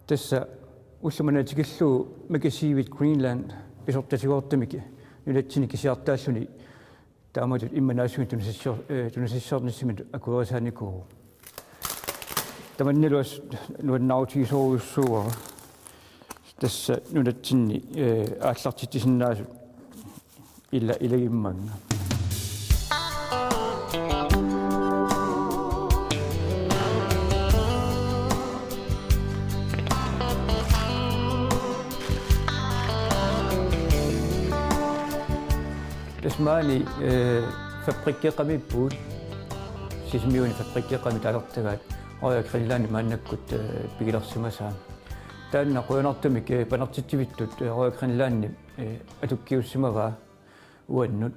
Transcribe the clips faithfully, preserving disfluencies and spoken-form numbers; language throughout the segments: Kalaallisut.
Tassa ullumanna tikillugu Makasiivit Greenland pisortatigoortumik nunatsinni kisiartaalluni taamatut immannaasunit tunisassior-, eh, tunisassiornissamut akuerisaanikuuvoq. Tamannalu assut nuannaarutigisorujussuuara tassa nunatsinni, eh, aallartitsisinnaasut ila-, ilagimmanga. Tassa maani, eh, fabrikkeqamiippugut, Sisimiuni fabrikkeqami talertagaat Royal Greenland maannakkut, eh, pigilersimasaa. Taanna qujanartumik, eh, panertitsivittut, eh, Royal Greenland, eh, atukkiussimavaa uannut,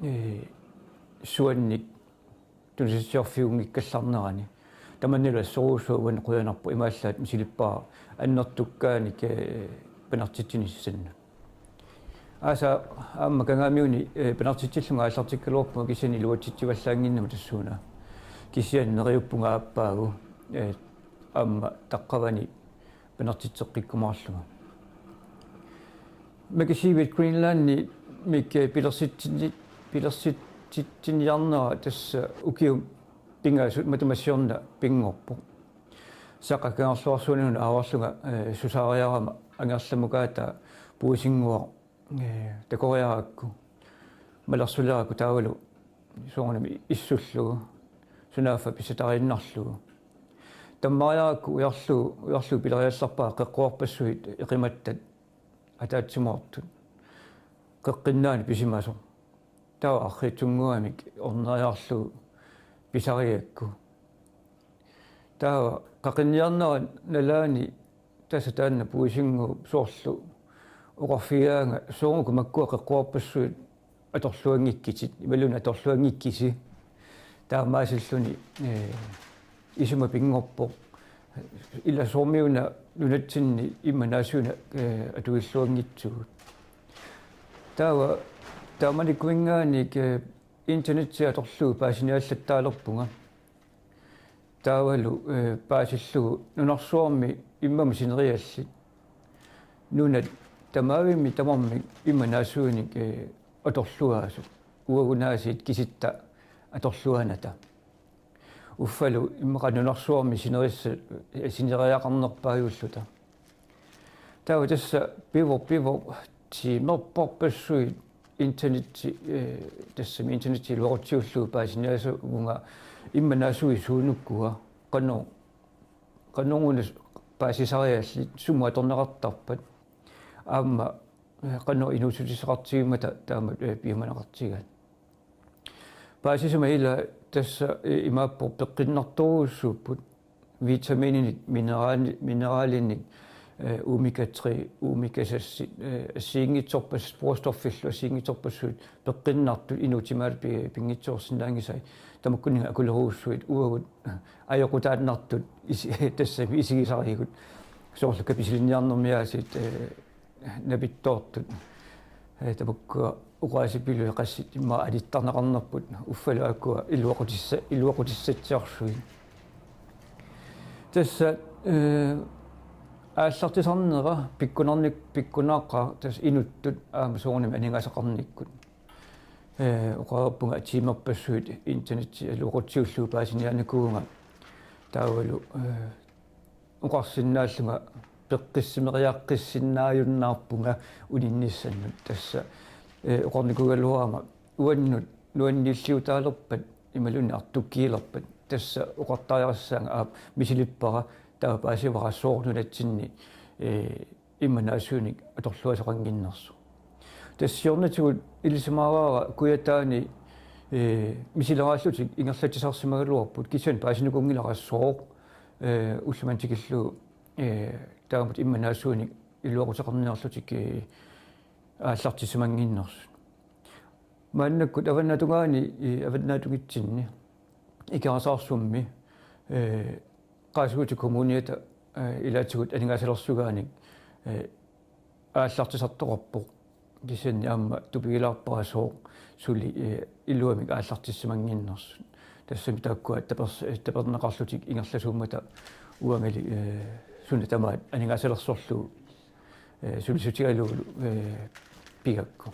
eh, suannik tunisassiorfiunngikkallarnerani. Tamannalu assorujussuaq uannut qujanarpoq, imaallaat misilippara annertukkaanik, eh, panertitsinissannut. Aasa aamma Kangaamiuni, eh, panertitsillunga aallartikkaluarpunga kisianni iluatsitsivallaannginnama tassuuna. Kisianni neriuppunga aappaagu, eh, aamma taqqavani panertitseqqikkumaarlunga. Makasiivit Greenlandimik pilersitsinni-, pilersitsitsiniarnera tassa ukiut pingasut matuma siorna pinngorpoq. Saqqa Kangerluarsuani una aavarlunga, eh, susaariarama angerlamukaataa puisinnguaq, eh, takoriarakku, malersulerakku taavalu soorunami issullugu, sunaaffa pissatariinnarlugu. Tammariarakku ujarlugu, ujarlugu pileriallarpara qeqquarpassuit eqimattat ataatsimoortut qeqqinnaani pisimasoq. Taava arriitsunnguamik orneriarlugu pisarigakku. Taava qaqinniarnera nalaani tassa taanna puisinnguup soorlu oqarfigaanga: "Soorunami makkua qeqquarpassuit atorluanngikkitit, imaluunniit atorluanngikkisi." Taamaasilluni, eh, isuma pinngorpoq. Ila soormiuna nunatsinni immannaasunit, eh, atuilluanngitsugut. Taava taamanikkuminngaanniit, eh, internetti atorlugu paasiniallattaalerpunga. Taavalu, eh, paasillugu nunarsuarmi immamut sineriallit. Nunat tamaavimmik tamarmik immannaasunit, eh, atorluaasut. Uagut aasiit kisitta atorluanata. Uffalu immaqa nunarsuarmi sinerissa-, sineriaqarnerpaajulluta. Taava tassa pivoq, pivoq tiimerpassuit internetti, eh, tassami internetti iluaqutsiullugu paasiniaasavunga immannaasunit suunukkua, qanoq, qanoq una paasisariallit, sumut atorneqartarpat, aamma, eh, qanoq inuussutissaqartigimmata taama, eh, piumaneqartigaat. Paasisama ila tassa, eh, imaappoq peqqinnartorujussuupput vitamininit, mineraali-, mineralinik, eh, omega tre, omega seks, eh, assigiinngitsorpassuit, sporstoffillu assigiinngitsorpassuit peqqinnartut inuup timaata pi-, pinngitsoorsinnaanngisai, tamakkunninnga akulerujussuit uagut ajoqutaannartut isi-, tassami isigisarigut, soorlu kapisilinniarnermi aasiit, eh, napittoortut, eh, tamakkua oqaasipilui qassit immaqa alittarneqarnerput, uffalu aakkua iluaqutissa-, iluaqutissatsiarsuit. Tassa, eh, aallartisarnera pikkunarnik-, pikkunaaqqaaq tassa inuttut aamma soorunami aningaasaqarnikkut. Eh, oqarpunga tiimerpassuit internetti iluaqutsiullugu paasiniaanikuuvunga. Taavalu, eh, oqarsinnaallunga peqqissimeriaqqissinnaajunnaarpunga uninnissannut. Tassa, eh, oqarnikuugaluarama uannut nuanniilliutaalerpat imaluunniit artukkiilerpat, tassa oqartariaqassaanga aap misilippara, taava paasivara sooq nunatsinni, eh, immannaasunit atorluasoqannginnersoq. Tassa siornatigut ilisimaarara Kujataani, eh, misileraallutik ingerlatsisarsimagaluarput, kisianni paasinikuunngilara sooq, eh, ulloq manna tikillugu, eh, taamatut immannaasunit iluaquteqarniarlutik, eh, aallartissimannginnersut. Maannakkut avannaata tungaani, eh, avannaata tungitsinni Ikerasaarsuarmi, eh, Qaasuitsup Kommuniata, eh, ilaatigut aningaasalersugaanik, eh, aallartisartoqarpoq. Kisianni aamma tupigilaarpara sooq suli, eh, iluamik aallartissimannginnersut. Tassami taakkua tapers-, eh, taperneqarlutik ingerlasuummata uangali, eh, suna tamaat aningaasalersorlugu, eh, sulissutigalugu, eh, pigakku.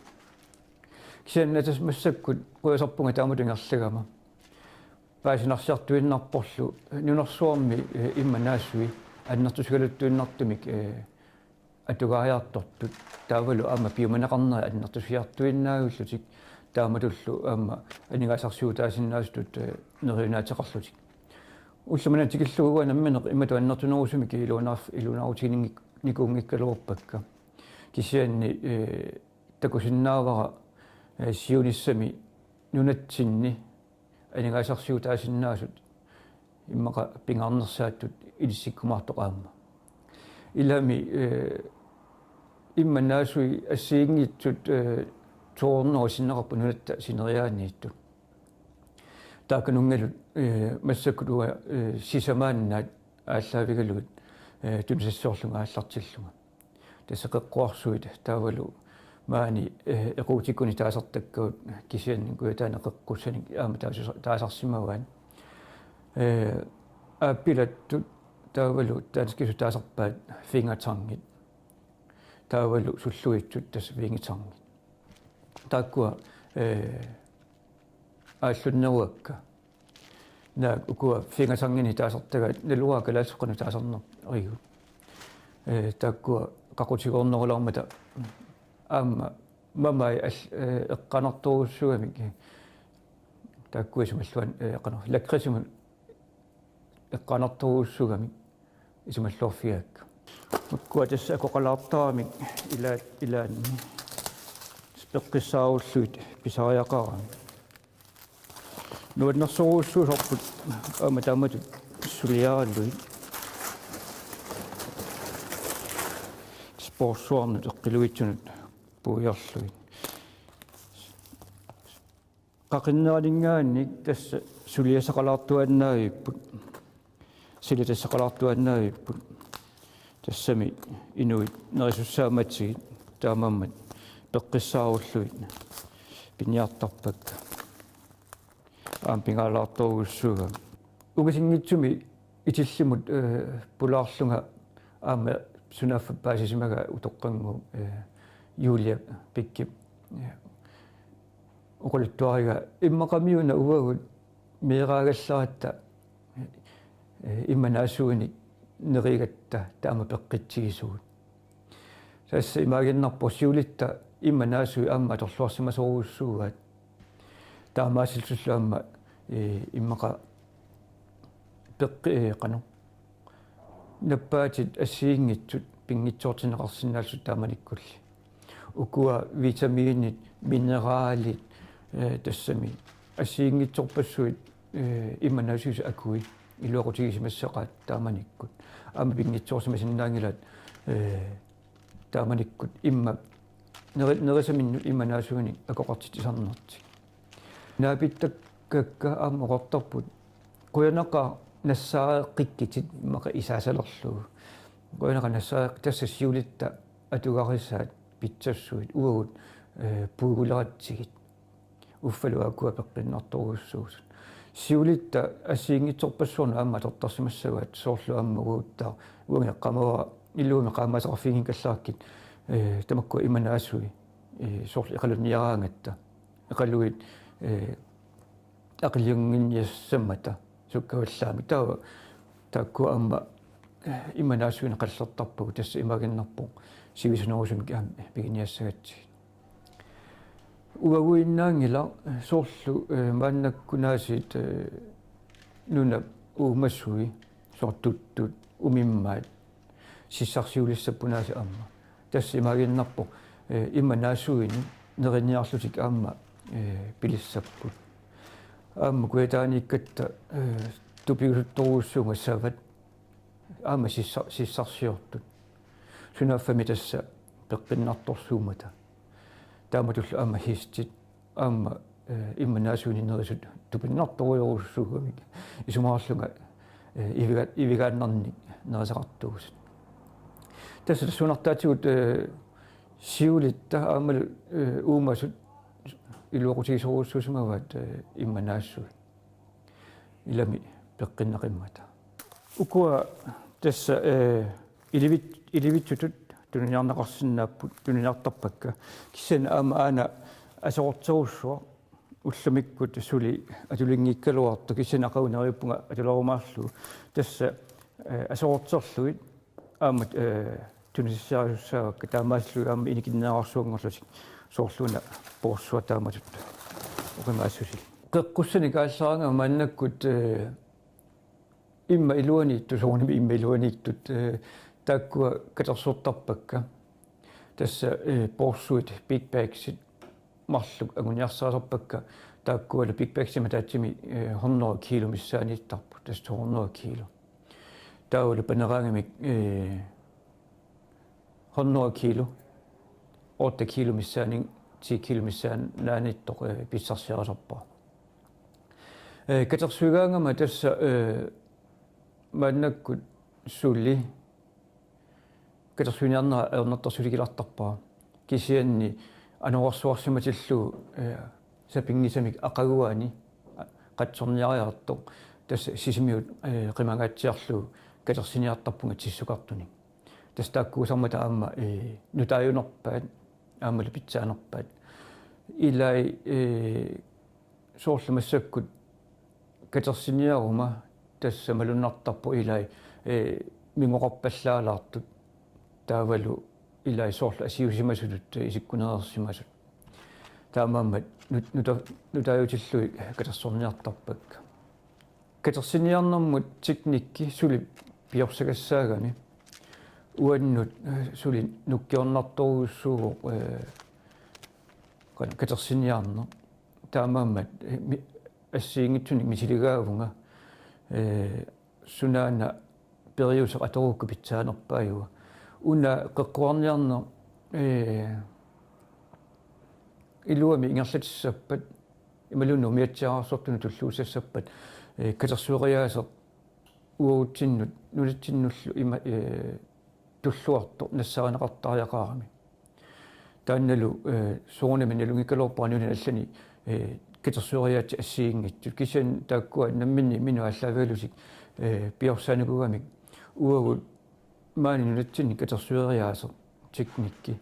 Kisianni tassa massakkut qujasarpunga taamatut ingerlagama. Paasinarsiartuinnarporlu nunarsuarmi, eh, immaqa naasui annertusigaluttuinnartumik, eh, atugariartortut taavalu aamma piumaneqarnerat annertusiartuinnaavillutik taamatullu aamma aningaasarsiutaasinnaasutut, eh, neriunaateqarlutik. Ulloq manna tikillugu uanga nammineq imatut annertunerusumik iluanaarf-, iluanaarutiginngik-, nikuunngikkaluarpakka. Kisianni, eh, takusinnaavara, eh, siunissami nunatsinni aningaasarsiutaasinnaasut immaqa pingaarnersaattut inissikkumaartoq aamma. Ilami, eh, immaqa naasui assigiinngitsut, eh, to hundrede sinneqarput nunatta sineriaaniittut. Taakkununngalu, eh, massakkut uanga, eh, sisamaannaat aallaavigalugit, eh, tunisassiorlunga aallartillunga. Tassa qeqquarsuit taavalu maani, eh, equutikkunik taasartakkavut kisianni Kujataani qeqqussanik aamma taasar-, taasarsimavaat. Eh, aappilattut taavalu danskisut taasarpaat fingertangit. Taavalu sulluitsut tassa fingertangit. Taakkua, eh, aallunneruakka. Naak ukua fingertanginik taasartagaat naluara kalaallisut qanoq taasarnerigut. Eh, taakkua qaqutigoornerulaarmata aamma mamai al-, eh, eqqaanartorujussuugamik. Taakkua isumalluan, eh, qanoq lakridsimut eqqaanartorujussuugamik isumalluarfigaakka. Makkua tassa akoqalaartaramik ila-, ilaanni peqqissaarullugit pisariaqarami. Nuannersorujussuusarput aamma taamatut suliaralugit. Sportsuarnut eqqiluitsunut puiorlugit. Qaqinneraninngaanniit tassa suliassaqalaartuaannaavipput. Silatassaqalaartuaannaavipput. Tassami inuit nerisussaammatigit taamaammat peqqissaarullugit piniartarpakka. Aamma pingaalaartorujussuugami. Ungasinngitsumi itillimut, eh, pulaarlunga aamma sunaaffa paasisimagaa utoqqannguup, eh, Julia Pikkip, eh, oqaluttuarigaa immaqami una uagut meeraagallaratta, eh, immaqa naasuinik nerigatta taama peqqitsigisugut. Tassa imaaginnarpoq siulitta immaqa naasui aamma atorluarsimasorujussuugaat. Taamaasillutillu aamma, eh, immaqa peqqi-, eh, qanoq. Nappaatit assigiinngitsut pinngitsoortinneqarsinnaallutik taamanikkulli. Ukua vitaminit, mineralit, eh, tassami assigiinngitsorpassuit, eh, immaqa naasuisa akui iluaqutigisimassaqaat taamanikkut. Aamma pinngitsoorsimasinnaanngilaat, eh, taamanikkut immaqa neri-, nerisaminnut immaqa naasuinik akoqartitsisarnertik. Naapittakka aamma oqartarput qujanaqaaq nassaareqqikkitit immaqa isaasalerlugu. Qujanaqaaq nassaareq-, tassa siulitta atugarisaat pitsassuit uagut, eh, puiguleratsigit. Uffalu aakkua peqqinnartorujussuusut. Siulitta assigiinngitsorpassuarnut aamma atortarsimassavaat soorlu aamma uaguttaaq uanga eqqaamavara iluamik qaammateqarfiginngikkallakkit, eh, tamakkua immaqa naasui, eh, soorlu Iqalunniaraangatta. Iqaluit, eh, Aqiliunnginniassammata sukkavallaamik. Taava taakkua aamma, eh, immaqa naasuinik qallertarpagut, tassa imaaginnarpoq sivisunerusumik aamma piginiassagatsigit. Uaguinnaanngilaq soorlu, eh, maannakkut naasiit, eh, nunap uumasui soorlu tuttut, umimmaat, sissarsiulissapput naasi aamma. Tassa imaaginnarpoq, eh, immaqa naasuinik neriniarlutik aamma, eh, pilissapput. Aamma Kujataaniikkatta, eh, tupigusuttorujussuummata savat aamma sissa-, sissarsiortut. Sunaaffami tassa peqqinnartorsuummata. Taamatullu aamma hestit aamma, eh, immaqa naasuinik nerisut tupinnartorujorujussuugamik. Isumaqarlunga, eh, iviga-, ivigaannarnik nerisaqartuusut. Tassa tassuunartaatigut, eh, siulitta aammalu, eh, uumasut iluaqutigisorujussuusimavaat, eh, immaqa naasui. Ilami peqqinnaqimmata. Ukua tassa, eh, ilivit-, ilivitsutut tuniniarneqarsinnaapput, tuniniartarpakka. Kisianni aamma aana aserorterussuaq ullumikkut suli atulinngikkaluartoq, kisianni aqagu neriuppunga atulerumaarlugu. Tassa, eh, aserorterlugit aamma, eh, tunisassiarisussaavakka, taamaasillugit aamma inikinnerarsuanngorlutik, soorlu una poorsuaq taamatut oqimaassusilik. Qeqqussanik aallaraangama maannakkut, eh, immaqa iluaniittut, soorunami immaqa iluaniittut, eh, taakkua katersortarpakka. Tassa, eh, poorsuit, big bagsit marluk anguniarsarisarpakka, taakkualu big bagsimik ataatsimik, eh, hundrede kilo missaaniittarput, tassa to hundrede kilo. Taavalu paneraangamik, eh, hundrede kilo, otte kilo missaaniit, ti kilo missaaniittoq, eh, pissarsiarisarpara. Eh, katersuigaangama tassa, eh, maannakkut suli katersuiniarnera ajornartorsiutigilaartarpara. Kisianni anorersuarsimatillugu, eh, sapinngisamik aqaguani qatsorniariartoq, tassa Sisimiut, eh, qimangaatsiarlugu katersiniartarpunga tissukartunik. Tassa taakkuusarmata aamma, eh, nutaajunerpaat, aammalu pitsaanerpaat. Ilai, eh, soorlu massakkut katersiniaruma tassa malunnartarpoq ilai, eh, mingoqarpallaalaartut, taavalu ilai soorlu asiusimasutut, eh, isikkunereersimasut. Taamaammat nut-, nuta-, nutaajutillugit katersorniartarpakka. Katersiniarnermut teknikki suli piorsakassaagami. Uannut, eh, suli nukkiornartorujussuuvoq, eh, qanoq katersiniarneq. Taamaammat, eh, mi-, assigiinngitsunik misiligaavunga, eh, sunaana periuseq atorukku pitsaanerpaajuvoq. Una qeqquarniarneq, eh, iluamik ingerlatissappat, imaluunniit umiatsiaararsortunut tulluussappat, eh, katersueriaaseq uagutsinnut nunatsinnullu ima, eh, tulluartoq nassarineqartariaqarami. Taannalu, eh, soorunami nalunngikkaluarpara nunat allani, eh, katersueriaatsit assigiinngitsut. Kisianni taakkua namminneq minut aallaavigalutik, eh, piorsaanerugamik uagut maani nunatsinni katersueriaaseq teknikki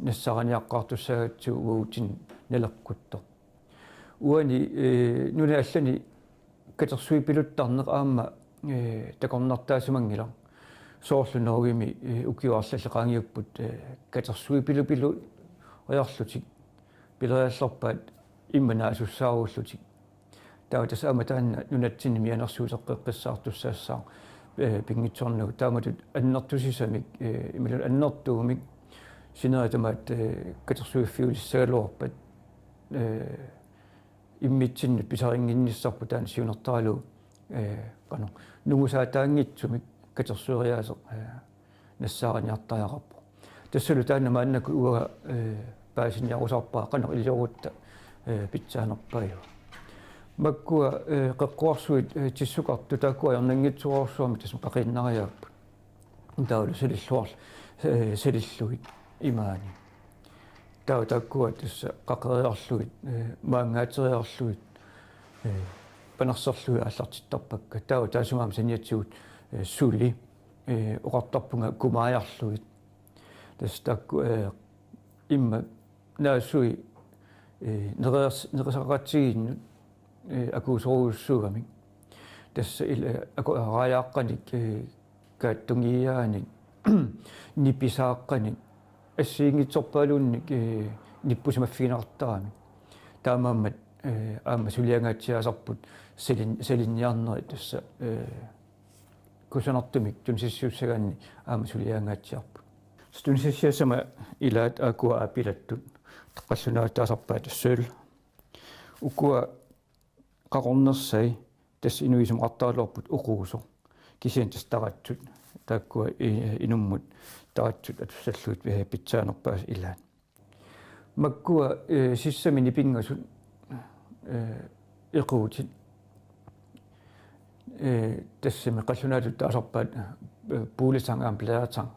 nassariniaqqaartussaagatsigu uagutsinnut naleqquttoq. Uani, eh, nunat allani katersuipiluttarneq aamma, eh, takornartaasimanngilaq. Soorlu Norgemi, eh, ukiut arlallit qaangiupput, eh, katersuipilupiloriarlutik pileriallerpaat immaqa naasussaaruullutik. Taava tassa aamma taanna nunatsinni mianersuuteqqeqqissaartussaassaaq, eh, pinngitsoornagu. Taamatut annertusisamik, eh, imaluunniit annertuumik sinerit tamaat, eh, katersuiffiulissagaluarpat, eh, immitsinnut pisarinnginnissarput taanna siunertaralugu, eh, qanoq nungusaataanngitsumik katersueriaaseq, eh, nassaariniartariaqarpoq. Tassalu taanna maannakkut uanga, eh, paasiniarusarpara qanoq iliorutta, eh, pitsaanerpaajuvoq. Makkua, eh, qeqquarsuit, eh, tissukartut taakkua ajornanngitsorujussuarmik tassa qaqiinnariaapput. Taavalu salilluar-, eh, salillugit imaani. Taava taakkua tassa qaqeriarlugit, eh, maangaateriarlugit, eh, panerserlugit aallartittarpakka. Taava taassuma aamma saniatigut, eh, suli, eh, oqartarpunga kumaajarlugit. Tassa taakku, eh, immaqa naasui, eh, nereers-, nerisaqaqatigiinnut, eh, akuusorujussuugamik. Tassa il-, eh, aku-, raajaaqqanik, eh, kaattungiaanik, nipisaaqqanik, assigiinngitsorpaaluunnik, eh, nippusimaffigineqartaramik. Taamaammat, eh, aamma suliangaatsiaasarput salin-, salinniarnerit tassa, eh, kusanartumik tunisassiussagaanni aamma suliangaatsiarput. Tunisassiassama ilaat aakkua aapilattut qallunaatut taasarpaat sølv. Ukua qaqornersai tassa inuit isumaqartaraluarput oquusoq. Kisianni tassa taratsut, taakkua i-, inummut taratsut atussallugit, eh, pitsaanerpaasut ilaat. Makkua, eh, sissami nipingasut, eh, equutit, eh, tassami qallunaatut taasarpaat, eh, puletang aamma bladetang.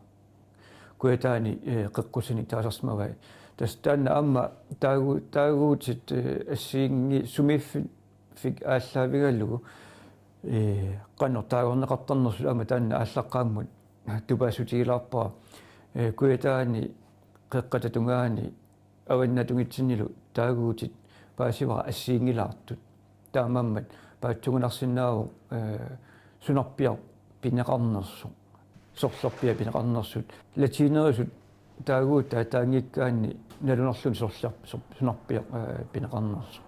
Kujataani, eh, qeqqussanik taasarsimavai. Tassa taanna aamma taagu-, taaguutit, eh, assigiinngi-, sumiiffi-, fik aallaavigalugu, eh, qanoq taagorneqartarnersut aamma taanna aallaqqaammut tupaassutigilaarpara, eh, Kujataani qeqqata tungaani avannatungitsinnilu taaguutit paasivara assiginngilaartut. Taamaammat paatsuunarsinnaavoq, eh, sunarpiaq pineqarnersoq, sorlerpiaq pineqarnersut. Latinerisut taaguutit taanngikkaanni nalunarluni sorler-, sor-, sunarpiaq, eh, pineqarnersoq.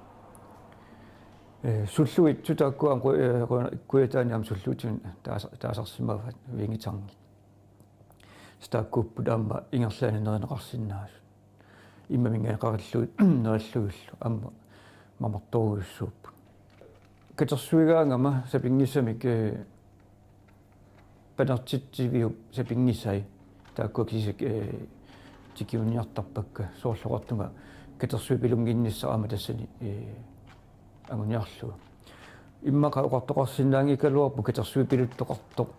Eh, sulluit sutaakkua qu-, eh, qu-, Kujataani aamma sulluit taas-, taasarsimavaat Vingetangi. Taakkuupput aamma ingerlaannaq nerineqarsinnaasut. Immaminngaanniit qaqillugit nerillugillu aamma mamartorujussuupput. Katersuigaangama sapinngisamik, eh, panertitsiviup sapinngisai taakkua kisiisa, eh, tikiunniartarpakka soorlu oqartunga katersuipilunnginnissaq aamma tassani, eh, anguniarlugu. Immaqa oqartoqarsinnaanngikkaluarpoq katersuipiluttoqartoq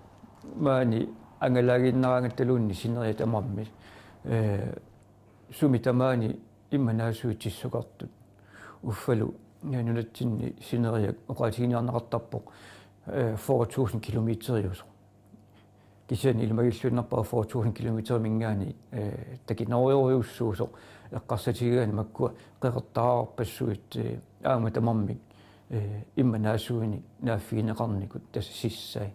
maani angalaaginnaraangattaluunniit sineriak tamarmi. Eh, sumi tamaani immaqa naasuitsissukartut. Uffalu, eh, nunatsinni sineriak oqaatiginiarneqartarpoq, eh, fyrre tusind kilometeriusoq. Kisianni ilimagilluinnarpara fyrre tusind kilometeriminngaanniit, eh, takinerujorujussuusoq eqqarsatigigaanni makkua qeqertarpassuit, eh, aamma tamarmik, eh, immaqa naasuinik naaffigineqarnikut tassa sissai.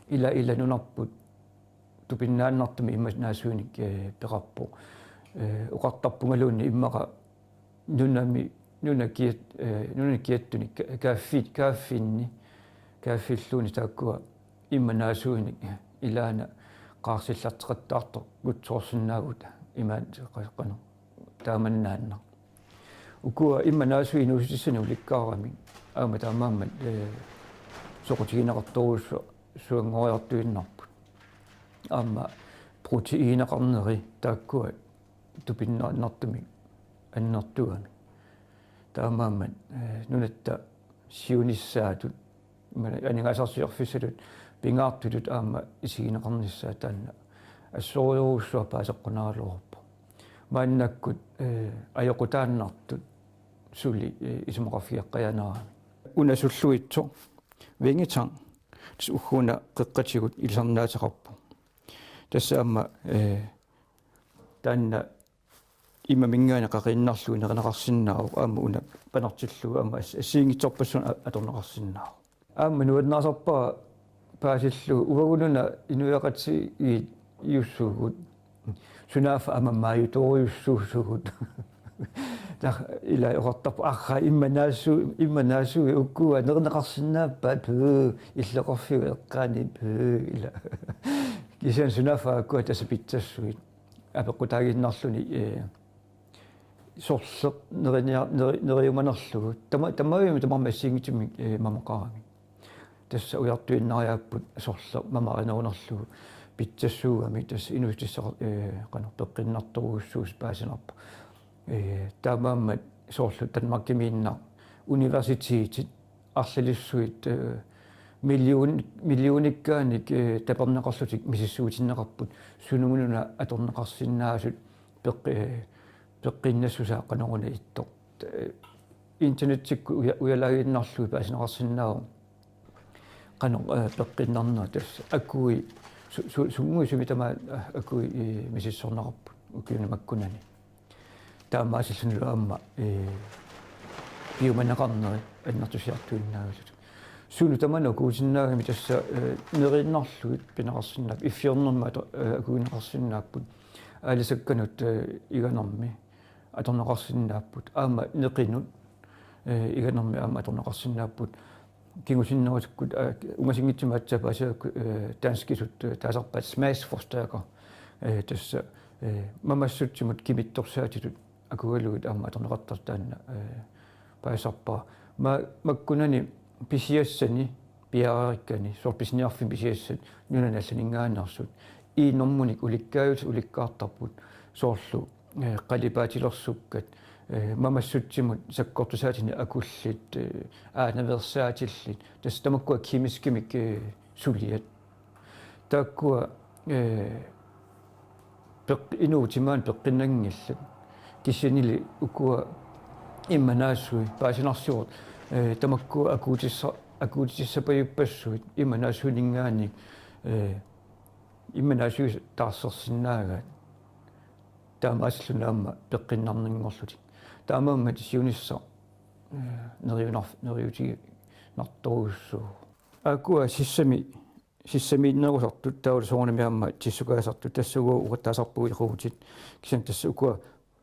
Ila ila nunarput tupinnaannartumik immaqa naasuinik, eh, peqarpoq. Eh, oqartarpungaluunniit immaqa nunami, nuna kiat-, eh, nunani kiattuni ka-, kaaffi-, kaaffinni, kaaffilluunniit taakkua immaqa naasuinik ilaana qaarsillarteqattaartoq gutsoorsinnaavugut imaat qa-, qanoq taamannaannaq. Ukua immaqa naasuit inuussutissanik ulikkaaramik aamma taamaammat, eh, soqutigineqartorujussuanngoriartuinnarput. Aamma proteiineqarneri taakkua tupinnaannartumik annertugamik. Taamaammat, eh, nunatta siunissaatut, ima aningaasarsiorfissatut pingaartutut aamma isigineqarnissaat taanna assorujussuaq paaseqqunaraluarpoq. Maannakkut, eh, ajoqutaannartut suli, eh, isumaqarfigeqqajaannaramik. Una sulluitsoq Vingetang tassa ugguuna qeqqatigut ilisarnaateqarpoq. Tassa aamma, eh, taanna immaminngaanniit qaqiinnarlugu nerineqarsinnaavoq aamma una panertillugu aamma as-, assigiinngitsorpassuarnik a-, atorneqarsinnaavoq. Aamma nuannarisarpara paasillugu uagut una inuiaqatigiit iussugut sunaaffa aamma maajutorujussuusugut. Taa ila oqartarpoq arraa immaqa naasuu-, immaqa naasuit ukua nerineqarsinnaappat puu illoqarfiup eqqaani puu ila. Kisianni sunaaffa ukua tassa pitsassuit. Apeqqutaaginnarluni, eh, sorleq nerinia-, neri-, neriumanerlugu. Tama-, tamavimmi tamarmik assigiinngitsumik, eh, mamaqaramik. Tassa ujartuinnariaapput sorleq mamarinerunerlugu pitsassuugami tassa inuussutissaqar-, eh, qanoq peqqinnartorujussuusoq paasinarpoq. Eh, taamaammat soorlu Danmarkimiinnaq universitetit arlalissuit, eh, million-, millionikkaannik, eh, taperneqarlutik misissuitinneqarput sununnuna atorneqarsinnaasut peqqi-, eh, peqqinnassusaa qanoruna ittoq. Eh, internettikkut uja-, ujalaaginnarlugu paasineqarsinnaavoq qanoq, eh, peqqinnarnera tassa akui su-, su-, sunnguit sumi tamaat, eh, akui, eh, misissorneqarput ukiuni makkunani. Taamaasillunilu aamma, eh, piumaneqarneri annertusiartuinnaavillutik. Sunut tamanut akuutinnaagami tassa, eh, neriinnarlugit pineqarsinnaapput, iffiornermi ato-, eh, akugineqarsinnaapput, aalisakkanut, eh, iganermi atorneqarsinnaapput, aamma neqinut, eh, iganermi aamma atorneqarsinnaapput. Kingusinnerusukkut, eh, ungasinngitsumik aatsaat paasivakkut, eh, danskisut, eh, taasarpaat smash forstærker, eh, tassa, eh, mamassutsimut kimittorsaatitut akugalugit aamma atorneqartartut taanna, eh, paasisarpara. Ma-, makkunani pisiassani, piareerikkani, soorlu pisiniarfimmi pisiassat, nunani allaninngaanneersut, iinormunik ulikkaajutit ulikkaartarput, soorlu, eh, qalipaatilersukkat, eh, mamassutsimut sakkortusaatinik akullit, eh, aanaveersaatillit, tassa tamakkua kemiskimik, eh, suliat. Taakkua, eh, peq-, inuup timaanut peqqinnanngillat. Kisiannili ukua immaqa naasui paasinarsivoq, eh, tamakkua akuutissa-, akuutissapajuppassuit immaqa naasuininngaanniit, eh, Immaqa naasuisa taarsersinnaagaat. Taamaasilluni aamma peqqinnarninngorlutik. Taamaammat siunissaq neriunar-, neriutiginartorujussuuvoq. Aakkua sissami, sissamiinnerusartut taavalu soorunami aamma tissukaasartut, tassa uagut taasarpugut iquutit. Kisianni tassa ukua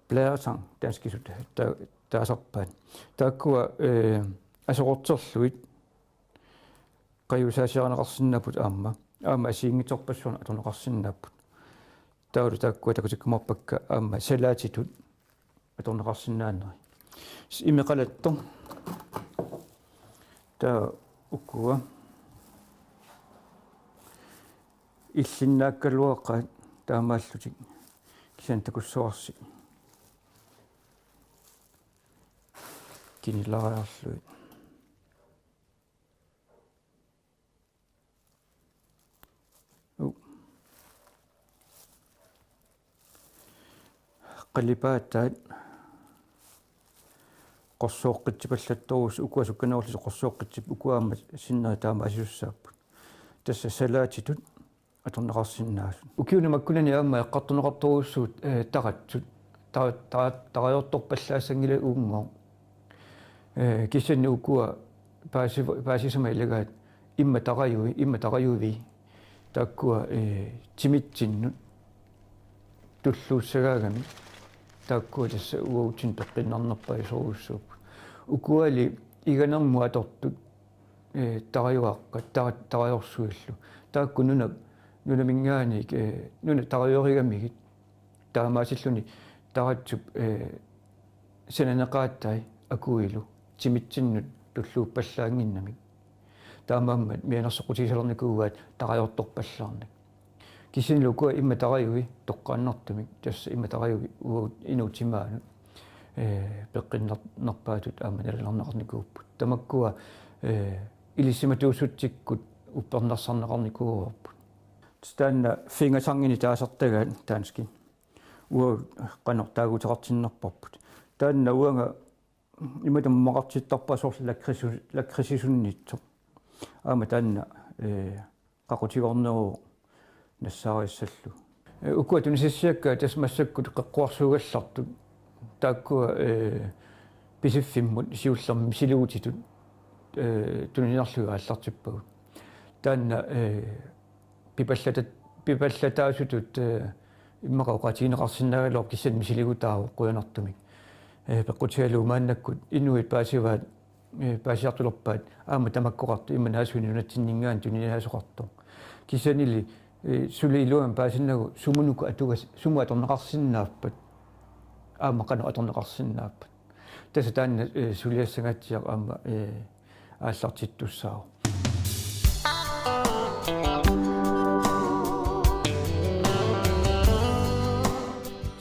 blæresang danskisut ta-, taasarpaat. Taakkua, eh, asoqorterlugit qajusaasiarineqarsinnaapput aamma. Aamma assigiinngitsorpassuarnik atorneqarsinnaapput. Taavalu taakkua takutikkumaarpakka aamma salaatitut atorneqarsinnaaneri. Imeqalattoq. Taava ukua. Illinnaakkaluaqaat taamaallutik. Kisianni takussuarsi. Kinilaariarlugit. Qalipaataat qorsooqqitsipallattorujussuit, ukua sukkanerullutik qorsooqqitsip, ukua aamma sinneri taamaasisussaapput. Tassa salaatitut atorneqarsinnaasut. Ukiuni makkunani aamma eqqartorneqartorujussuupput, eh, taratsut. Tara-, tara-, tarajoortorpallaassanngilaq uunngooq. Eh, kisianni ukua paasi-, paasisama ilagaat immaqa tarajui, immaqa tarajui. Taakkua, eh, timitsinnut tulluussagaagami. Taakkua tassa uagutsinnut peqqinnarnerpaasorujussuupput. Ukuali iganermut atortut, eh, tarajuaqqat, tara-, tarajorsuillu. Taakku nuna, nunaminngaanniit, eh, nuna tarajorigamigit. Taamaasilluni taratsup, eh, sananeqaatai akuilu timitsinnut tulluuppallaannginnamik. Taamaammat mianersoqqutigisalernikuuaat tarajoortorpallaarnak. Kisianni ukua immaqa tarajui toqqaannartumik, tassa immaqa tarajui uagut inuup timaanut, eh, peqqinnar-, nerpaatut aamma nalunarneqarnikuupput. Tamakkua, eh, ilisimatuussutsikkut uppernarsarneqarnikuuarput. Taanna fingersanginik taasartagaat danskit. Uagut qanoq taaguuteqartinnerparput. Taanna uanga imatut maqartittarpara soorlu lakridsi-, lakridsisunnitsoq. Aamma taanna, eh, qaqutigoorneruvoq nassaariassallugu. Eh, ukua tunisassiakkaat tassa massakkut qeqquarsuugallartut. Taakkua, eh, Pisiffimmut siullermik misiligutitut, eh, tuninerlugit aallartippagut. Taanna, eh, pipallata-, pipallataasutut, eh, immaqa oqaatigineqarsinnaagaluarpoq kisianni misiligutaavoq qujanartumik. Eh, peqqutigalugu maannakkut inuit paasivaat, eh, paasiartulerpaat aamma tamakkoqartoq immaqa naasuineq nunatsinninngaanniit tuninaasoqartoq. Kisiannili, eh, suli iluamik paasinnagu sumut uku atugas-, sumut atorneqarsinnaappat. Aamma qanoq atorneqarsinnaappat. Tassa taanna, eh, suliassangaatsiaq aamma, eh, aallartittussaavoq.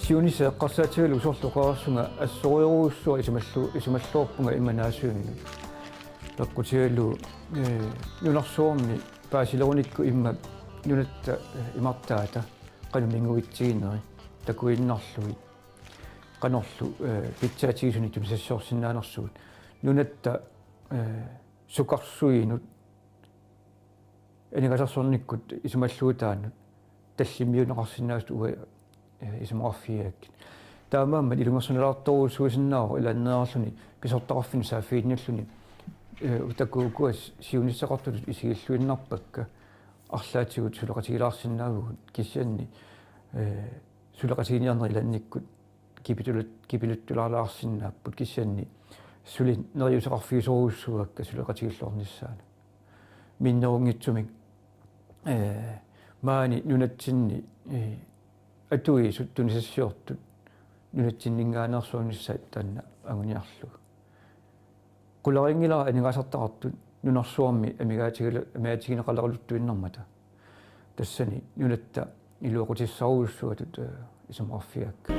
Siunissaq eqqarsaatigalugu soorlu oqarsunga assorujussuaq isumallu-, isumalluarpunga immaqa naasuineq. Peqqutigalugu, eh, nunarsuarmi paasilerunikku immaqa nunatta, eh, imartaata qanoq mingugitsigineri takuinnarlugit. Qanorlu, eh, pitsaatigisuni tunisassiorsinnaanersugut. Nunatta, eh, sukarsuinut aningaasarsiornikkut isumallugutaannut tallimmiunneqarsinnaasut uagut, eh, isumaqarfigigakkit. Taamaammat ilungersunalaartorujussuusinnaavoq ilaanneerluni pisortaqarfinnut saaffiginnilluni, eh, utakkuukua siunissaqartutut isigilluinnarpakka arlaatigut suleqatigilaarsinnaavugut kisianni, eh, suleqatiginiarneq ilaannikkut kipitulut-, kipiluttulaarsinnaapput kisianni suli neriuseqarfigisorujussuuakka suleqatigilluarnissaanut. Minnerunngitsumik, eh, maani nunatsinni, eh, atuisut tunisassiortut nunatsinninngaanneersuunissaat taanna anguniarlugu. Qularinngilara aningaasartaqartut nunarsuarmi amigaatigilu-, amigaatigineqaleraluttuinnarmata. Tassani nunatta iluaqutissarujussuatut, eh, isumaqarfigaakka.